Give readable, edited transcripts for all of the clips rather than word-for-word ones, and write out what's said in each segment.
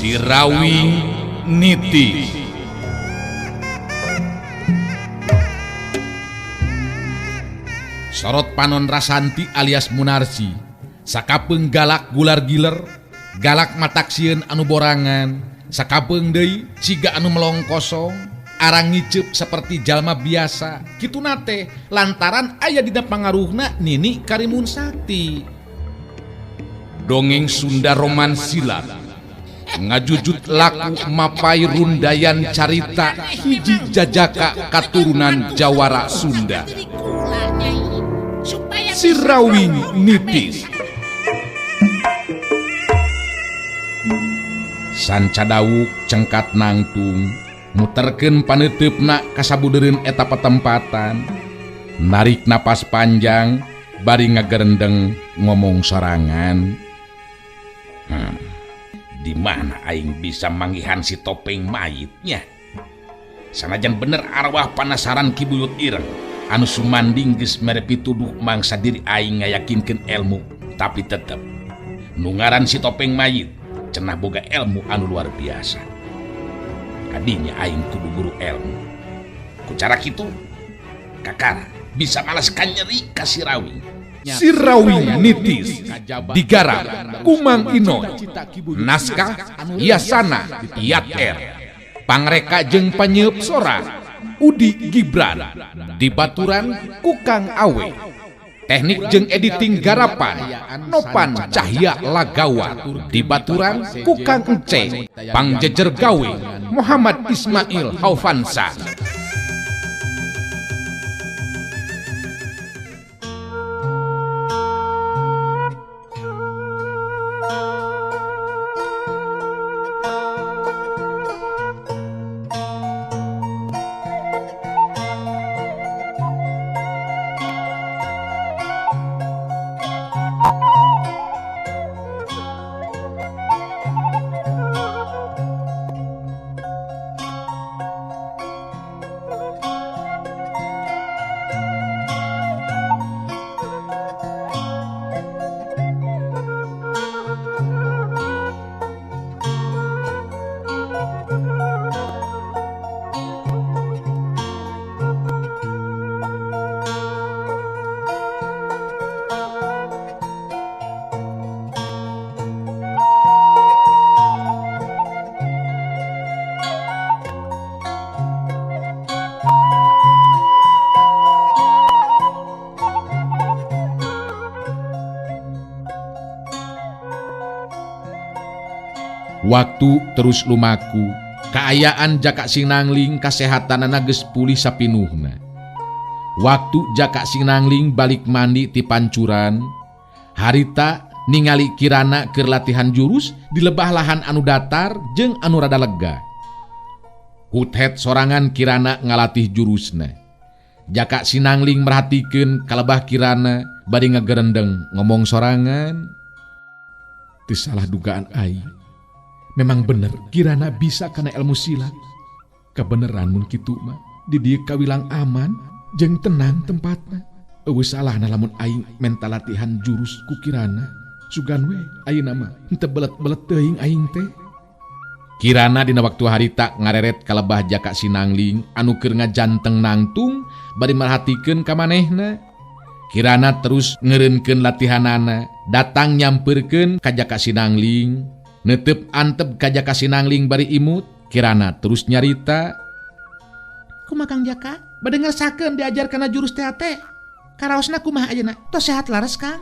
Sirawing Niti. Sorot panon Rasanti alias Munarsi sakapeung galak gular giler, galak matak sieun anu borangan, sakapeung deui siga anu melong kosong, arang ngiceup seperti jalma biasa. Kituna teh lantaran aya dina pangaruhna Nini Karimun Sakti. Dongeng Sunda Roman Silat ngajujut laku mapai rundayan carita hiji jajaka katurunan Jawara Sunda. Sirawing Nitis. Sanca dawuk cengkat nangtung muterkeun paneuteup kasabudereun eta patempatan, narik napas panjang bari ngagerendeng ngomong sorangan. Di mana aing bisa manggihan si topeng mayitnya? Sanajan bener arwah panasaran Ki Buyut Ireng anu sumanding geus mere pituduh mangsa diri aing ngayakinkeun ilmu, tapi tetep nu ngaran si topeng mayit cenah boga ilmu anu luar biasa. Kadinya aing kudu guru ilmu. Ku cara kitu kakara bisa malas kanyeri ka Sirawing. Sirawing Nitis digarap Kumang Inoy, naskah Yasana Yat R, pangreka jeung panyeup sora Udi Gibran, dibaturan Kukang Awe, teknik jeung editing garapan Nopan Cahya Lagawa, dibaturan Kukang Ence, pangjejer gawe Muhammad Ismail Haufansa. Waktu terus lumaku, kaayaan Jaka Sinangling kasehatanana geus pulih sapinuhna. Waktu Jaka Sinangling balik mandi ti pancuran, harita ningali Kirana keur latihan jurus di lebah lahan anu datar jeung anu rada lega. Huthet sorangan Kirana ngalatih jurusna. Jaka Sinangling merhatikeun kalebah Kirana bari ngagerendeng ngomong sorangan. Teu salah dugaan aing. Memang bener Kirana bisa kana ilmu silat. Kebeneran mun kitu mah di dieu kawilang aman jeung tenang tempatna. Eueuh salahna lamun aing menta latihan jurus ku Kirana. Sugan we ayeuna mah henteu belet-belet teuing aing teh. Kirana dina waktu harita ngareret kalebah Jaka Sinangling anu keur ngajanteng nangtung bari merhatikeun ka manehna. Kirana terus ngeureunkeun latihanana, datang nyampeurkeun ka Jaka Sinangling. Netep antep ka Jaka Sinangling bari imut, Kirana terus nyarita. Kumaha Kang Jaka? Bade ngersakeun diajar kana jurus teh teh. Karaosna kumaha ayeuna? Tos sehat laras Kang?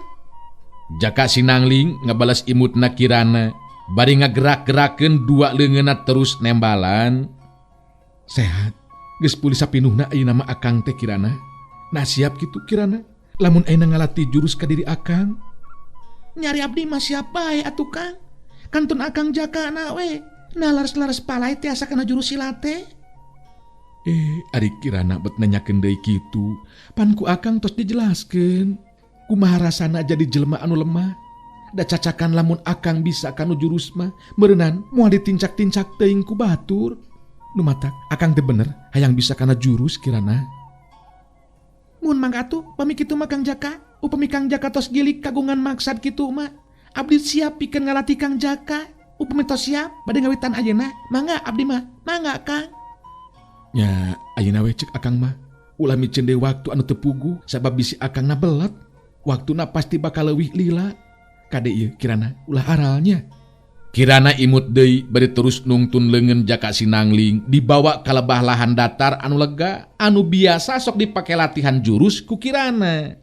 Jaka Sinangling ngabales imutna Kirana, bari ngagerak-gerakeun dua leungeunna terus nembalan. Sehat, geus pulih sapinuhna ayeuna mah akang teh Kirana. Nah siap kitu Kirana, lamun ayeuna ngalatih jurus ka diri akang. Nyari abdi mah siap bae atuh Kang. Kantun akang Jaka na we. Nah laras-laras palai tiasa kana jurus silat teh. Ari Kirana bet nanyakeun deui kitu, pan ku akang tos dijelaskeun. Kumaha rasana jadi jelema anu lemah? Da cacakan lamun akang bisa kanu jurus mah, meureunnan moal ditincak-tincak teuing ku batur. Nu matak akang teh bener hayang bisa kana jurus Kirana. Mun mangga atuh pami kitu mah Kang Jaka, upami Kang Jaka tos gilik kagungan maksad kitu mah. Abdi siap pikeun ngalatih Kang Jaka. Upami tos siap bade ngawitan ayeuna, mangga abdi mah, mangga Kang. Nya ayeuna we cek akang mah. Ulah miceun deui waktu anu teu puguh sabab bisi akangna belet. Waktuna pasti bakal leuwih lila. Kade ieu Kirana ulah aralnya. Kirana imut deui bari terus nungtun leungeun Jaka Sinangling dibawa ka lebah lahan datar anu lega anu biasa sok dipake latihan jurus ku Kirana.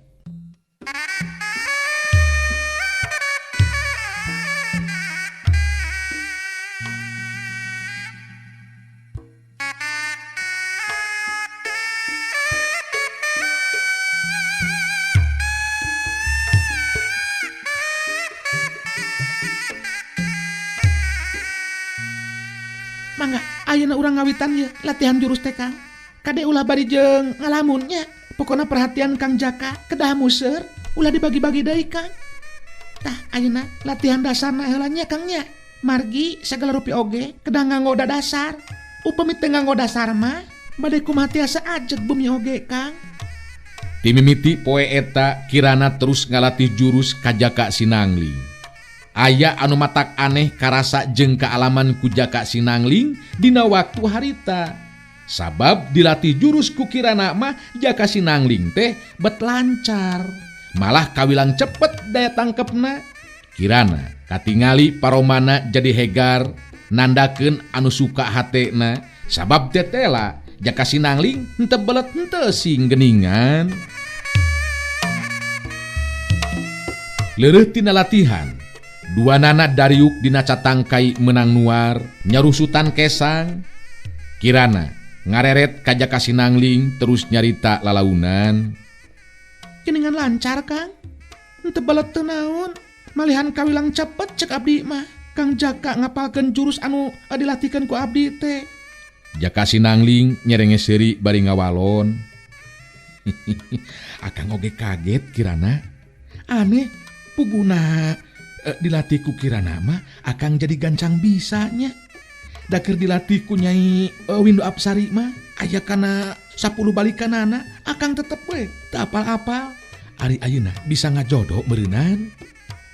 Mangga ayeuna urang ngawitan ye latihan jurus teh Kang. Kade ulah bari jeung ngalamunnya. Pokona perhatian Kang Jaka kedah museur ulah dibagi-bagi deui Kang. Tah ayeuna latihan dasarna heula nya Kang nya. Margi sagala rupi oge kedah nganggo dasar. Upami teu nganggo dasar mah bade kumaha tiasa ajeg bumi oge Kang. Timimiti poe eta Kirana terus ngalatih jurus ka Jaka Sinangling. Aya anu matak aneh karasa jeung kaalaman ku Jaka Sinangling dina waktu harita. Sabab dilatih jurus ku Kirana mah Jaka Sinangling teh bet lancar. Malah kawilang cepet daya tangkepna. Kirana katingali paromana jadi hegar nandakeun anu suka hatena sabab tetela Jaka Sinangling henteu belet henteu sing geningan. Leureuh tina latihan dua nana dariuk dina catangkai menang nuar nyarusutan kesang. Kirana ngareret ka Jaka Sinangling terus nyarita lalaunan. Geningan lancar Kang, henteu belet teu naon, malihan kawilang cepet cek abdi mah. Kang Jaka ngapalkeun jurus anu dilatihkeun ku abdi teh. Jaka Sinangling nyerenge seuri bari ngawalon. Akang oge kaget Kirana. Aneh puguna dilatih ku Kirana mah akang jadi gancang bisanya. Da keur dilatih ku Nyai Windu Apsari mah aya kana 10 balikanana akang tetep we teu apal-apal. Ari ayeuna bisa ngajodoh meureunan.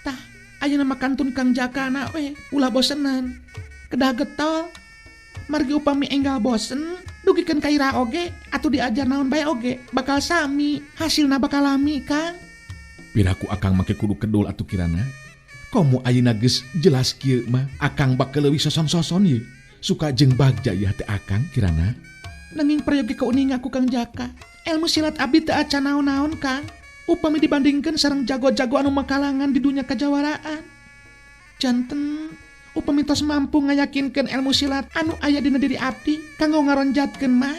Tah ayeuna mah kantun Kang Jaka na we ulah bosenan. Kedah getol. Margi upami enggal bosen dugikeun ka ira oge atuh diajar naon bae oge bakal sami hasilna bakal lami Kang. Piraku akang make kudu kedul atuh Kirana. Komo ayeuna geus jelas kieu mah akang bakal leuwih soson-soson ye. Suka jeung bagja ieu hate akang Kirana. Nanging prayogi kauninga ku Kang Jaka. Ilmu silat abdi teu acan naon-naon Kang. Upami dibandingkeun sareng jago-jago anu makalangan di dunya kajawaraan. Janten upami tos mampu ngayakinkeun ilmu silat anu aya dina diri abdi kanggo ngaronjatkeun mah.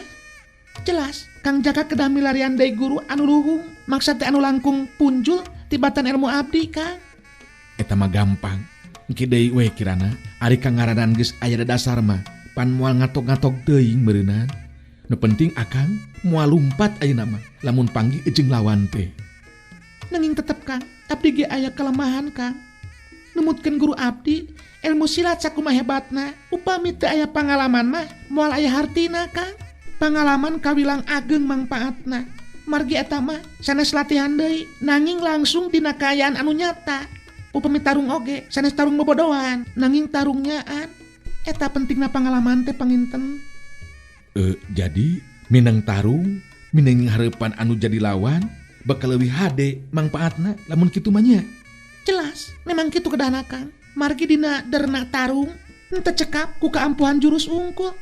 Jelas Kang Jaka kedah milarian deui guru anu luhung, maksad teh anu langkung punjul tibatan ilmu abdi Kang. Eta mah gampang. Engke deui we Kirana, ari kang ngaranan geus aya dasar mah pan moal ngatok-ngatok teuing meureunan. Nu penting akang moal lumpat ayeuna mah lamun panggih jeung lawan teh. Nanging tetep Kang, abdi ge aya kelemahan Kang. Numutkeun guru abdi, ilmu silat sakumaha hebatna, upami teu aya pangalaman mah moal aya hartina Kang. Pangalaman kawilang ageng mangpaatna. Margi eta mah sanes latihan deui, nanging langsung dina kaayaan anu nyata. Upami tarung oge sanes tarung bobodohan, nanging tarung nyaan. Eta pentingna pangalaman teh panginten. Jadi minang tarung, minang hareupan anu jadi lawan bakal leuwih hade mangpaatna lamun kitu mah nya. Jelas, memang kitu kedahna Kang. Margi dina derna tarung henteu cekap ku kaampuhan jurus unggul.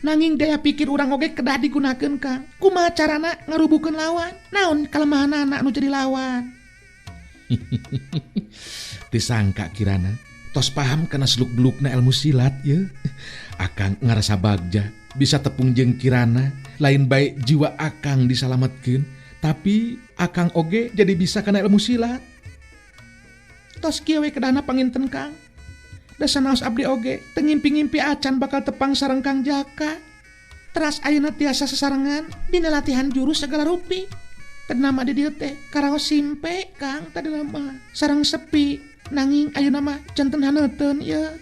Nanging daya pikir urang oge kedah digunakeun Kang. Kumaha carana ngarubukeun lawan? Naon kalemahanana anu jadi lawan? Tisangka Kirana tos paham kana seluk-belukna ilmu silat ye. Akang ngarasa bagja bisa tepung jeung Kirana, lain bae jiwa akang disalametkeun, tapi akang oge jadi bisa kana ilmu silat. Tos kieu we kedahna panginten Kang. Da sanaos abdi oge teu ngimpi-ngimpi acan bakal tepang sareng Kang Jaka. Teras ayeuna tiasa sasarengan dina latihan jurus segala rupi. Tadina mah di dieu teh karaos simpe Kang, tadina mah sareng sepi. Nanging ayeuna mah janten haneuteun ieu.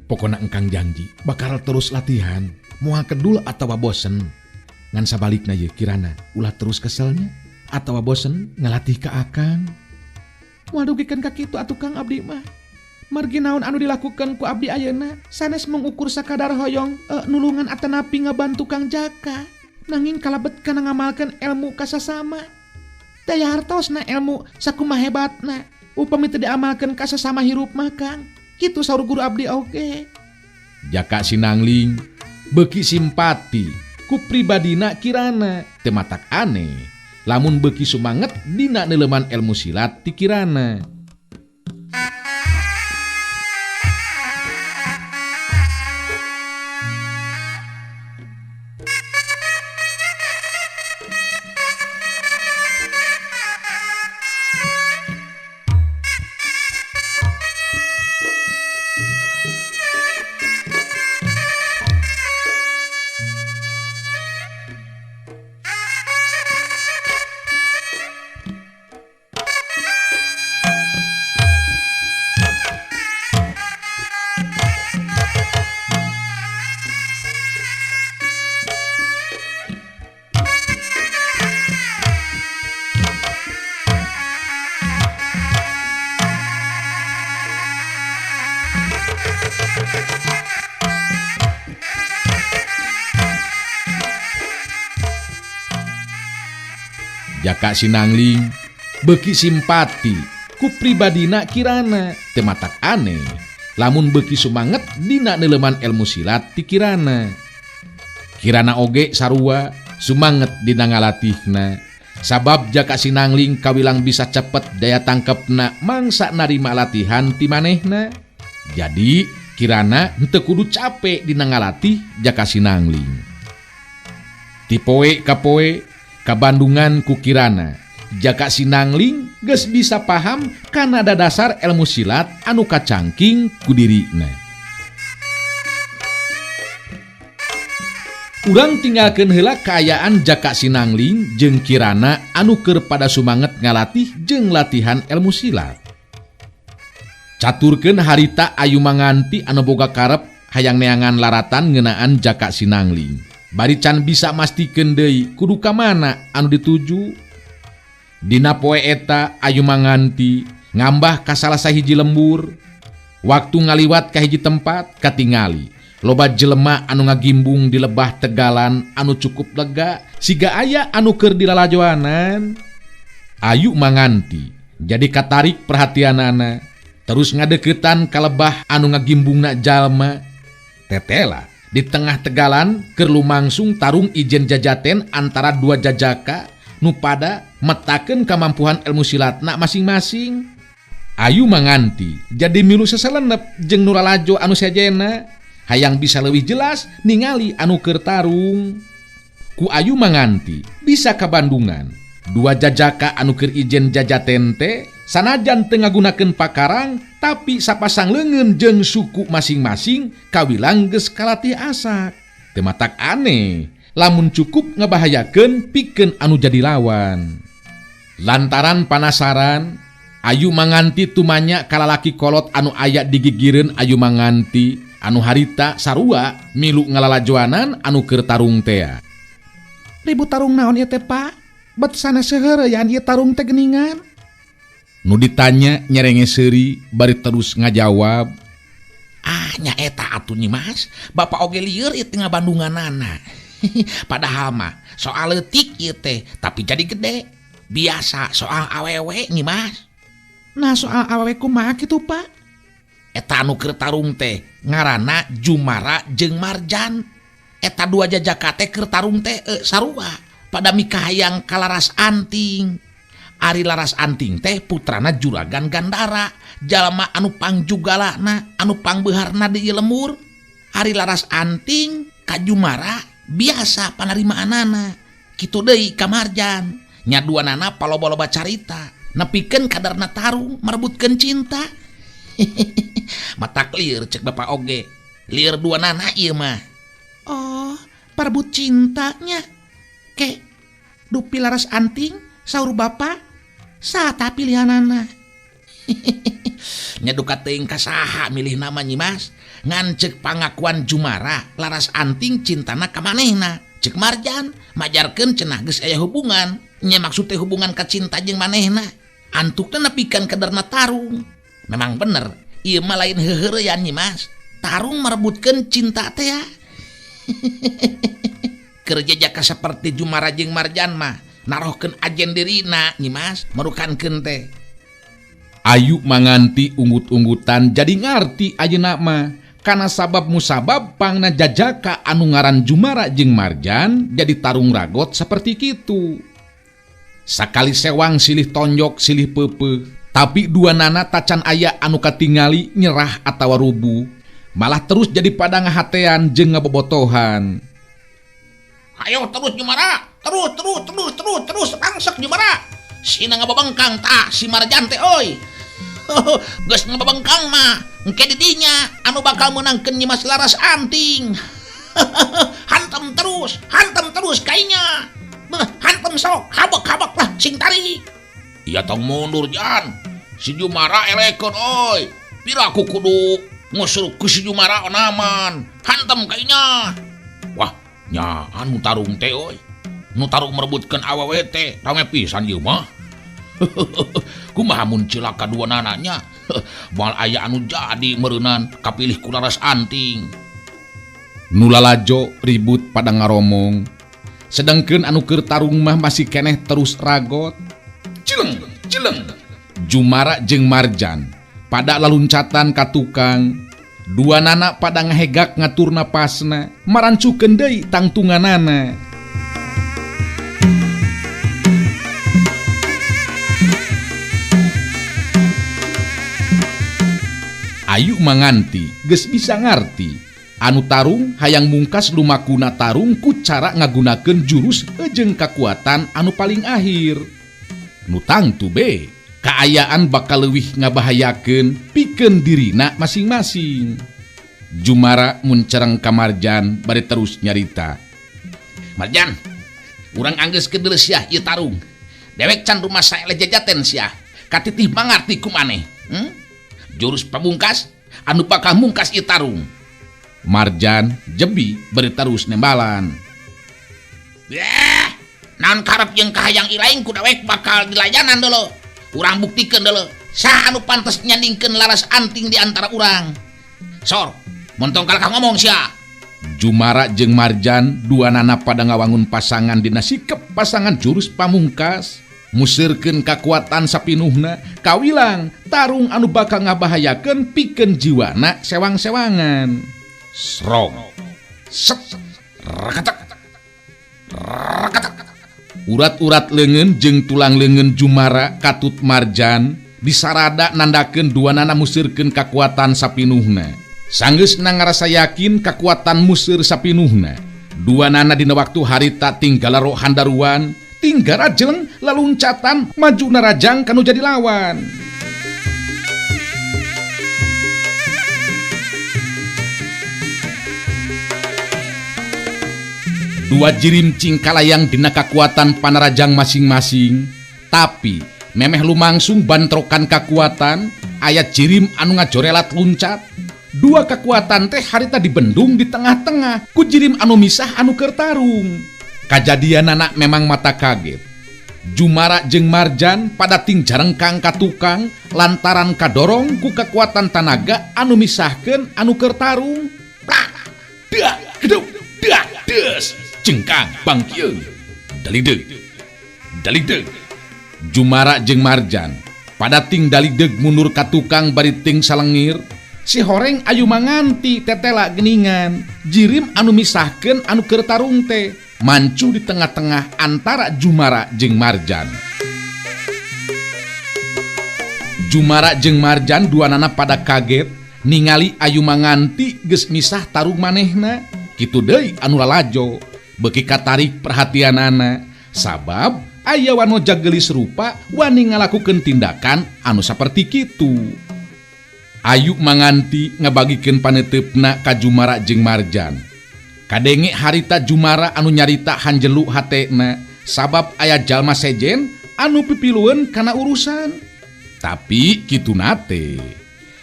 Pokona engkang janji bakal terus latihan, moal kedul atawa bosen. Ngan sabalikna ye Kirana ulah terus keselnya atawa bosen ngalatih ka akang. Moal dugikeun ka kitu atuh Kang abdi mah. Margi naon anu dilakukan ku abdi ayeuna sanes mung ukur sakadar hoyong nulungan atanapi ngabantu Kang Jaka. Nanging kalebet kana ngamalkeun ilmu ka sasama. Daya hartosna ilmu sakumaha hebatna upami teu diamalkeun ka sasama hirup mah Kang. Kitu saur guru abdi oge. Jaka Sinangling beuki simpati ku pribadina Kirana teu matak aneh lamun beuki sumanget dina neuleman ilmu silat ti Kirana. Jaka Sinangling beuki simpati ku pribadina Kirana teu matak aneh lamun beuki sumanget dina neuleman ilmu silat ti Kirana. Kirana oge sarua sumanget dina ngalatihna sabab Jaka Sinangling kawilang bisa cepet daya tangkepna mangsa narima latihan ti manehna. Jadi Kirana henteu kudu capek dina ngalatih Jaka Sinangling. Ti poe ka poe kabandungan ku Kirana, Jaka Sinangling geus bisa paham kana dadasar ilmu silat anu kacangking ku dirina. Urang tinggalkeun heula kaayaan Jaka Sinangling jeung Kirana anu keur pada sumanget ngalatih jeung latihan ilmu silat. Caturkeun harita Ayu Manganti anu boga karep hayang neangan laratan ngeunaan Jaka Sinangling. Bari can bisa mastikeun deui kudu ka mana anu dituju. Dina poe eta Ayu Manganti ngambah ka salah sahiji lembur. Waktu ngaliwat ka hiji tempat katingali loba jelema anu ngagimbung di lebah tegalan anu cukup lega siga aya anu keur dilalajoanan. Ayu Manganti jadi katarik perhatianana terus ngadeukeutan ka lebah anu ngagimbungna jalma. Tetela di tengah tegalan keur lumangsung tarung ijen jajaten antara dua jajaka nu pada metakeun kamampuhan ilmu silatna masing-masing. Ayu Manganti jadi milu seselenep jeung nu lalajo anu sejena hayang bisa leuwih jelas ningali anu keur tarung. Ku Ayu Manganti bisa kabandungan dua jajaka anu keur ijen jajaten teh sanajan teu ngagunakeun pakarang tapi sapasang leungeun jeung suku masing-masing kawilang geus kalatih asak. Teu matak aneh lamun cukup ngebahayakeun pikeun anu jadi lawan. Lantaran panasaran Ayu Manganti tumanya kalalaki kolot anu aya digigireun Ayu Manganti anu harita sarua milu ngalalajoanan anu keur tarung tea. Ribut tarung naon ieu teh Pak? Bet sanes seuheureyan ieu tarung teh geuningan. Nu ditanya nyerenge seuri bari terus ngajawab. Ah nya eta atuh Nyi Mas, bapak oge lieur ieu teh ngabandunganana. Padahal mah soal leutik ieu teh tapi jadi gede. Biasa soal awewe Nyi Mas. Nah soal awewe kumaha kitu Pak? Eta anu keur tarung teh ngaranna Jumara jeung Marjan. Eta dua jajaka teh keur tarung teh sarua pada mikahayang kalaras anting. Ari Laras Anting teh putrana Juragan Gandara, jalma anu pangjugalana, anu pangbeharna di ieu lembur. Ari Laras Anting ka Jumara biasa panarimaanana. Kitu deui ka Marjan, nya duanana paloba-loba carita, nepikeun kadarna tarung merebutkeun cinta. Matak lieur cek bapak oge, lieur duanana ieu mah. Oh, parebut cintanya. Ke dupi Laras Anting saur bapak sata pilihanana. Nya duka teuing ka saha milih nama Nyi Mas. Ngan ceuk pangakuan Jumara Laras Anting cintana ka manehna. Ceuk Marjan majarkeun cenah geus aya hubungan. Nya maksud teh hubungan ka cinta jeung manehna. Antukna nepikeun kadarna tarung. Memang bener Ieu mah lain heuheureyan Nyi Mas. Tarung merebutkeun cinta teh ya. Keur jejaka saperti Jumara jeung Marjan mah narohkeun ajen dirina Nyi Mas, merukankeun teh. Ayu manganti unggut-unggutan jadi ngarti ayeuna mah. Kana sabab musabab pangna jajaka anu ngaran Jumara jeung Marjan jadi tarung ragot seperti kitu. Sakali sewang silih tonjok silih pepe, tapi dua nana tacan aya anu katingali nyerah atawa rubuh, malah terus jadi pada ngahatean jeung ngabobotohan. Ayo terus Jumara, terus terus terus terus terus rangsek Jumara. Sina ngababengkang tah si Marjan teh euy. Geus ngababengkang mah engke didinya anu bakal meunangkeun Nyi Mas Laras Anting. Hantem terus kainya. Beuh, hantem sok, habek-habek lah sing tarik. Iya tong mundur jan. Si Jumara elekeun euy. Pira aku kudu ngusur ku si Jumara onaman. Hantem kainya. Wah, nya anu tarung teh euy. Nu tarung merebutkeun awewe teh rame pisan ieu mah. Kumaha mun cilaka dua nananya. Moal aya anu jadi meureunan kapilih ku Laras Anting. Nu lalajo ribut pada ngaromong. Sedangkeun anu keur tarung mah masih keneh terus ragot. Cileng, cileng. Jumara jeung Marjan pada laluncatan ka tukang. Dua nana pada ngahegak ngatur napasna, marancukeun deui tangtunganana. Ayu manganti geus bisa ngarti. Anu tarung hayang mungkas lumakuna tarung ku cara ngagunakeun jurus jeung kakuatan anu paling akhir. Nu tangtu be, kaayaan bakal leuwih ngabahayakeun pikeun dirina masing-masing. Jumara mun cereng ka Marjan bari terus nyarita. Marjan, urang anggeus kedeuleu sia ieu tarung. Dewek can rumasa eleh jajaten sia. Katitih mangarti ku maneh. Jurus pamungkas anu bakal mungkas ieu tarung. Marjan jebi bari terus nembalan. Yeh, naon karep jeung kahayang ilaing ku dewek bakal dilayanan deuleu. Urang buktikeun deuleu, saha anu pantes nyandingkeun Laras Anting di antara urang. Sor, montong kalakah ngomong sia. Jumara jeung Marjan dua nana pada ngawangun pasangan dina sikep pasangan jurus pamungkas. Musirkeun kakuatan sapinuhna, kawilang tarung anu bakal ngabahayakeun pikeun jiwana sewang-sewangan. Srong, set, rakatak, rakatak. Urat-urat leungeun jeung tulang leungeun Jumara katut Marjan disarada nandakeun dua nana musirkeun kakuatan sapinuhna. Sanggeusna ngarasa yakin kakuatan musir sapinuhna. Dua nana dina waktu harita tinggalaro handaruan, tinggara jeleng laluncatan maju narajang kanu jadi lawan. Dua jirim cingkalayang dina kakuatan panarajang masing-masing, tapi memeh lumangsung bantrokan kakuatan, aya jirim anu ngajorelat luncat. Dua kekuatan teh harita dibendung di tengah-tengah ku jirim anu misah anu keur tarung. Kajadianana memang mata kaget. Jumara jeung Marjan pada ting jarengkang ka tukang lantaran kadorong ku kekuatan tanaga anu misahkeun anu keur tarung. Plak, dak, geduk, dak, des. Cengkang bangkieun. Dalideg. Dalideg. Jumara jeung Marjan pada ting dalideg mundur ka tukang bari ting salengir. Si horeng ayu manganti tetela geningan. Jirim anu misahkeun anu keur tarung teh mancu di tengah-tengah antara Jumara jeung Marjan. Jumara jeung Marjan dua nana pada kaget ningali ayu manganti geus misah tarung manehna. Kitu deui anu lalajo beuki katarik perhatianana sabab aya wanoja geulis rupa wani ngalakukeun tindakan anu saperti kitu. Ayu manganti ngabagikeun paneuteup-na ka Jumara jeung Marjan. Kadenge harita Jumara anu nyarita hanjelu hatena sabab aya jalma sejen anu pipilueun kana urusan. Tapi kituna teh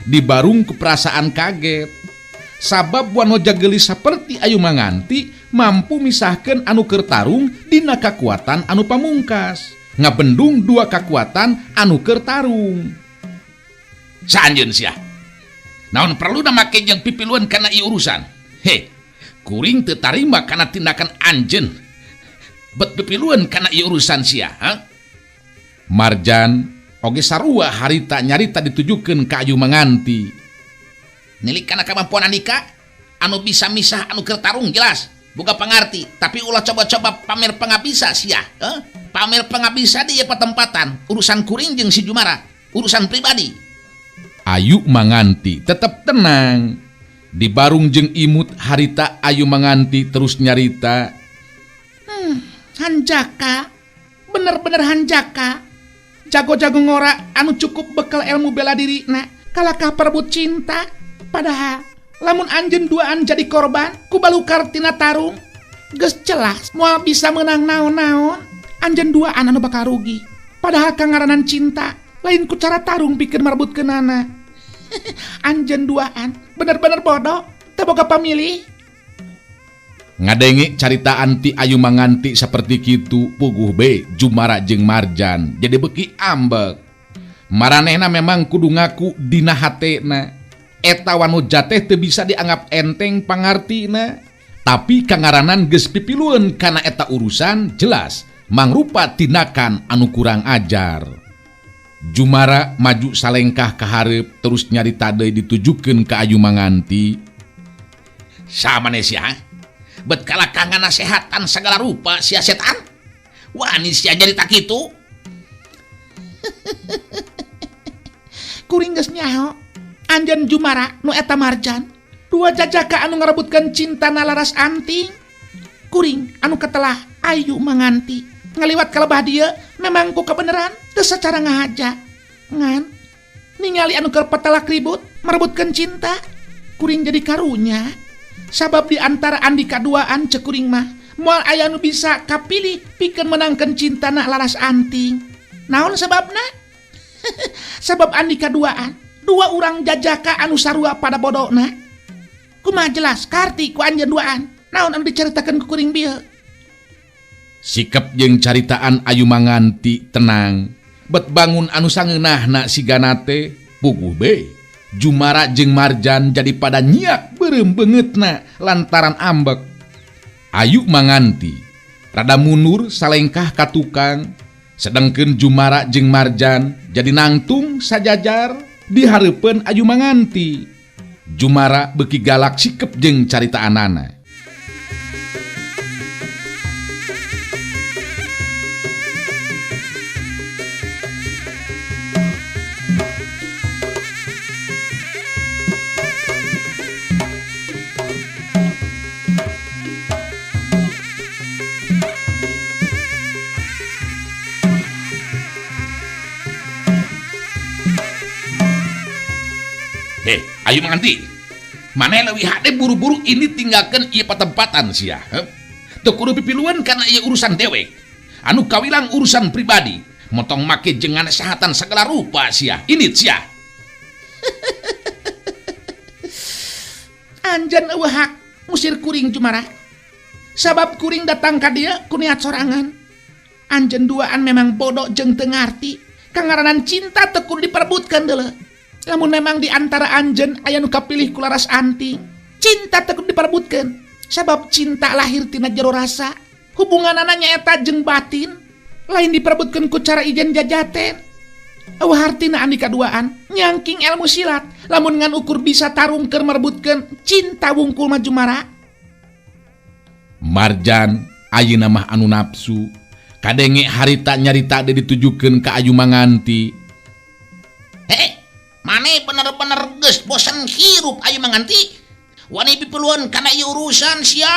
dibarung ku perasaan kaget. Sabab wanoja geulis saperti Ayu Manganti mampu misahkeun anu keur tarung dina kakuatan anu pamungkas. Ngabendung dua kakuatan anu keur tarung. Saanjeun sia. Naon perluna make jeung pipiluan kana ieu urusan? He, kuring teu tarima kana tindakan anjeun. Bet pipiluan kana ieu urusan sia, ha? Marjan oge sarua harita nyarita ditujukeun ka Ayu Manganti. Nilik kana kamampuan Andika anu bisa misah anu keur tarung jelas, boga pangarti, tapi ulah coba-coba pamer pangabisa sia, ha? Pamer pangabisa di ieu patempatan, urusan kuring jeung si Jumara, urusan pribadi. Ayu Manganti tetep tenang. Di barung jeung imut harita Ayu Manganti terus nyarita. Hanjaka, bener-bener hanjaka. Jago-jago ngora anu cukup bekal ilmu bela diri na kalakah perebut cinta. Padahal lamun anjeun duaan jadi korban ku balukar tina tarung geus jelas moal bisa menang naon-naon. Anjeun duaan anu bakal rugi. Padahal kangaranan cinta lain ku cara tarung pikeun merebutkeunana. Anjeun duaan bener-bener bodoh, teu boga pamilih. Ngadenge caritaan ti Ayu Manganti saperti kitu puguh be Jumara jeung Marjan jadi beuki ambek. Maranehna memang kudu ngaku dina hatena. Eta wanoja teh teu bisa dianggap enteng pangartina. Tapi kangaranan geus pipilueun kana eta urusan jelas mangrupa tindakan anu kurang ajar. Jumara maju salengkah ka hareup terus nyarita deui ditujukeun ka Ayu Manganti. Samane sia? Bet kalah kangga nasehatan segala rupa sia setan. Wani sia jadi tak kitu. Kuring geus nyaho anjeun Jumara nu eta Marjan dua jajaka anu ngarebutkeun cinta na Laras Anting. Kuring anu ketelah Ayu Manganti ngaliwat kalebah dieu memang ku kebenaran teu sacara ngahaja. Ngan ningali anu keur petelak ribut merebutkeun cinta kuring jadi karunya. Sabab di antara andika duaan cek kuring mah moal aya nu bisa kapilih pikeun menangkeun cinta na Laras Anting. Naon sababna? Sabab andika duaan dua urang jajaka anu sarua pada bodona. Kumaha jelas karti ku anjeun duaan. Naon anu dicaritakeun ku kuring bieu? Sikep jeung caritaan Ayu Manganti tenang. Bet bangun anu sangeunahna sigana teh puguh be. Jumara jeung Marjan jadi pada nyiak beureum beungeutna lantaran ambek. Ayu Manganti rada mundur salengkah ka tukang, sedengkeun Jumara jeung Marjan jadi nangtung sajajar di hareupeun Ayu Manganti. Jumara beuki galak sikep jeung caritaanana. Ayu Manganti, maneh leuwih hade buru-buru ini tinggalkeun ieu patempatan sia. Teu kudu pipiluan kana ieu urusan dewek. Anu kawilang urusan pribadi, motong make jeung ngasehatan segala rupa sia. Ini sia. Anjeun eueuh hak ngusir kuring Jumara. Sabab kuring datang ka dieu ku niat sorangan. Anjeun duaan memang bodoh jeung teu ngarti. Kangaranan cinta teu kudu diperebutkeun deuleu. Lamun memang di antara anjeun aya nu kapilih ku Laras Anting, cinta teu kudu diperebutkeun. Sabab cinta lahir tina jero rasa, hubunganana nyaeta jeung batin, lain diperebutkeun ku cara ijen jajaten. Eueuh hartina andika duaan nyangking ilmu silat, lamun ngan ukur bisa tarung keur merebutkeun cinta wungkul mah Jumara. Marjan ayeuna mah anu nafsu, kadenge harita nyarita deui ditujukeun ka Ayu Manganti. Heh, mane bener-bener geus bosen hirup Ayu Manganti. Wani pipiluan kana ieu urusan sia.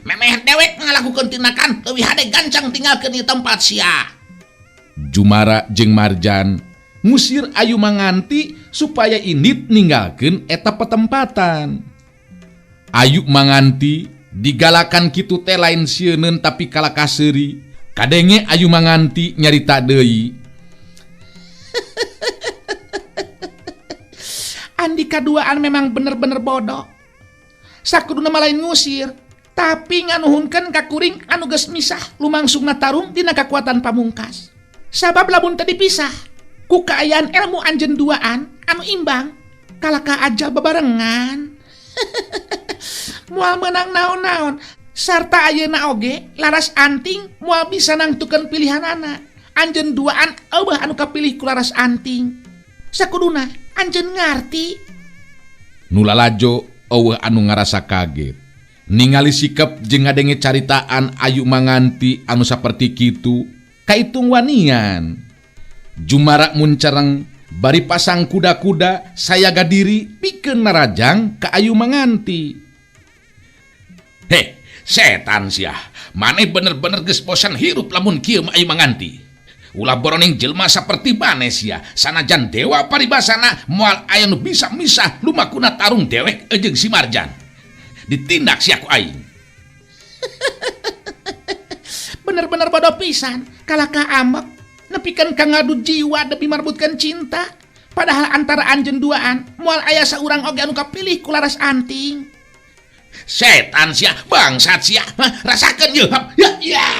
Memeh dewek ngalakukeun tindakan leuwih hade gancang tinggalkeun ieu tempat sia. Jumara jeung Marjan ngusir Ayu Manganti supaya indit ninggalkeun eta petempatan. Ayu Manganti digalakan kitu teh lain sieuneun tapi kalakah seuri. Kadenge Ayu Manganti nyarita deui. Andika duaan memang bener-bener bodoh. Sakuduna mah lain ngusir, tapi nganuhunkeun ka kuring anu geus misah lumangsungna tarung dina kakuatan pamungkas. Sabab lamun teu dipisah ku kaayaan ilmu anjeun duaan anu imbang, Kalaka aja babarengan. Moal meunang naon-naon sarta ayeuna oge Laras Anting moal bisa nangtukeun pilihanana. Anjeun duaan eueuh anu kapilih ku Laras Anting. Sakuduna anjeun ngarti. Nu lalajo eueuh anu ngarasa kaget. Ningali sikep jeung ngadenge caritaan Ayu Manganti anu saperti kitu kaitung wanian. Jumara muncereng bari pasang kuda-kuda sayaga diri pikeun narajang ka Ayu Manganti. Heh, setan sia. Maneh bener-bener geus bosan hirup lamun kieu mah Ayu Manganti. Ulah boroning jelma saperti maneh sia, sanajan dewa paribasana moal aya nu bisa misah lumakuna tarung dewek jeung si Marjan. Ditindak sia ku aing. Bener-bener bodoh pisan, kalaka amek nepikeun ka ngadu jiwa demi marbutkeun cinta. Padahal antara anjeun duaan moal aya saurang oge anu kapilih ku Laras Anting. Setan sia, bangsat sia, rasakeun yeuh. Ya ya.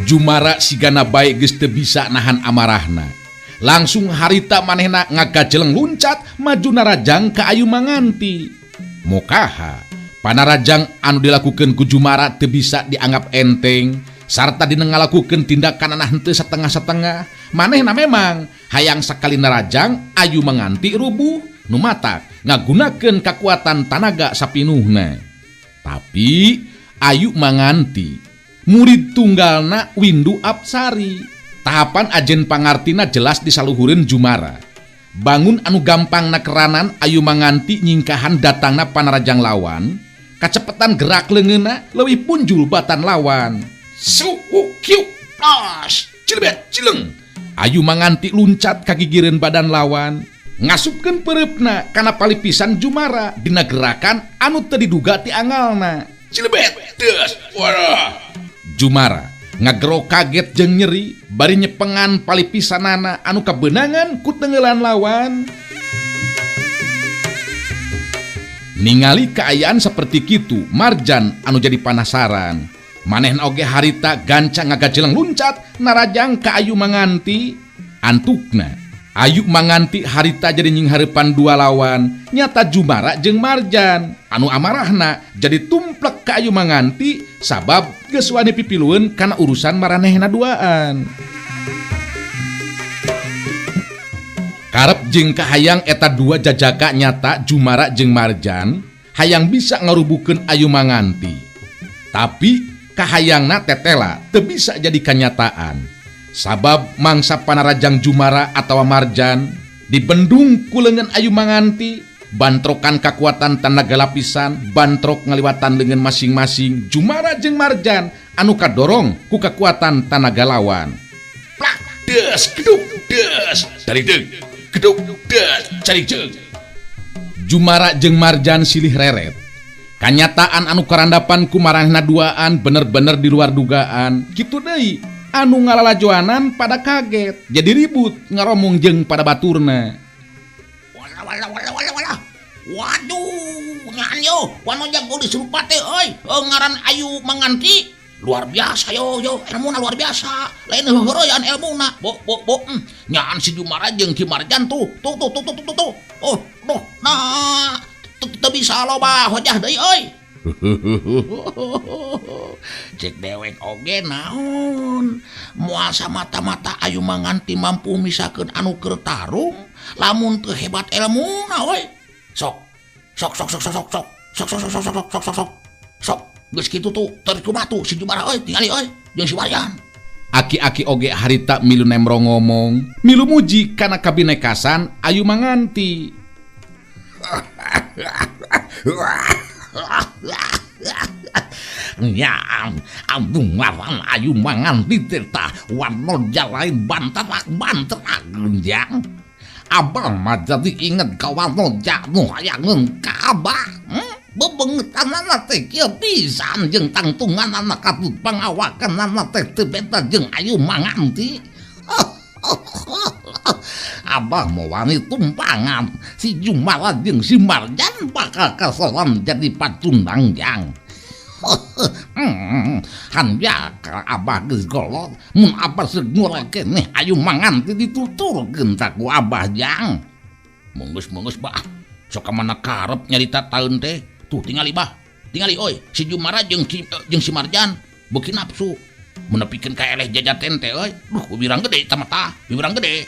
Jumara sigana bae geus teu bisa nahan amarahna. Langsung harita manehna ngagajeleng luncat maju narajang ka Ayu Manganti. Mokaha panarajang anu dilakukeun ku Jumara teu bisa dianggap enteng sarta dina ngalakukeun tindakan henteu setengah-setengah. Manehna memang hayang sakali narajang Ayu Manganti rubuh nu matak ngagunakeun kakuatan tanaga sapinuhna. Tapi Ayu Manganti murid tunggalna Windu Apsari. Tahapan ajen pangartina jelas disaluhureun Jumara. Bangun anu gampang nakeranan Ayu Manganti nyingkahan datangna panarajang lawan, kacepetan gerak leungeunna leuwih punjul batan lawan. Suhu kiu tas cilebet cileng. Ayu Manganti luncat kagigireun badan lawan, ngasupkeun pereupna kana palipisan Jumara dina gerakan anu teu diduga ti angalna. Cilebet deus waduh. Jumara ngagero kaget jeung nyeri bari nyepengan palipisanana anu kabeunangan ku tenggelan lawan. Ningali kaayaan seperti kitu, Marjan anu jadi panasaran. Manehna oge harita gancang ngagajeleng luncat narajang ka Ayu Manganti. Antukna Ayu Manganti harita jadi nyinghareupan dua lawan, nyata Jumara jeung Marjan. Anu amarahna jadi tumplek ka Ayu Manganti sabab geus wani pipilueun kana urusan maranehna duaan. Karep jeung kahayang eta dua jajaka nyata Jumara jeung Marjan hayang bisa ngarubukeun Ayu Manganti. Tapi kahayangna tetela teu bisa jadi kanyataan. Sabab mangsa panarajang Jumara atawa Marjan dibendung ku leungeun Ayu Manganti, bantrokan kakuatan tanaga lapisan, bantrok ngaliwatan leungeun masing-masing Jumara jeung Marjan anu kadorong ku kakuatan tanaga lawan. Plak des geduk des dari deug geduk des cari jeung. Jumara jeung Marjan silih reret. Kanyataan anu karandapan ku maranehna duaan bener-bener di luar dugaan. Kitu deui anu ngalalajoanan pada kaget, jadi ribut ngaromong jeung pada baturna. Wala wala wala wala wala. Waduh, nyan yo, wano jago disuruh teh euy, ngaran Ayu Manganti. Luar biasa yo yo, ilmuna luar biasa. Lain heuheureyan ilmuna. Bo bo bo. Nyaan si Jumara jeung Ki Marjan tuh. Tuh tuh tuh tuh tuh tuh. Oh, duh, nah, teu bisa loba hojah deui euy. Cek dewek oge naon. Moal samata-mata Ayu Manganti mampu misakeun anu keur tarung, lamun teu hebat ilmuna we. Sok. Sok sok sok sok sok sok. Sok sok sok sok sok sok sok sok. Sok geus kitu tuh, teu kumaha tuh si Jumara euy, tingali euy jeung si Wayan. Aki-aki oge harita milu nemro ngomong, milu muji kana kabinekasan Ayu Manganti. Nya, ambung ngaran Ayu Manganti teh tah warna jalain banterak banterak genjang. Abah mah jadi inget ka warna janu hayangeun ka abah. Bebengetanana teh kieu pisan jeung tangtunganana katut pangawakanana teh teu beda jeung Ayu Manganti. Abah mau wani tumpangan si Jumara jeung si Marjan bakal kasoran jadi pacundang jang. Hanjakal abah geus golot, mun abah seug ngurel keneh ayu mangan teh dituturkeun tah ku abah jang. Munggeus-munggeus bah, sok ka mana karep nyarita taeun teh. Tuh tingali bah, tingali euy, si Jumara jeung si Marjan beuki nafsu. Mun nepikeun ka eleh jajaten teh euy, duh wirang gede eta mah tah, wirang gede.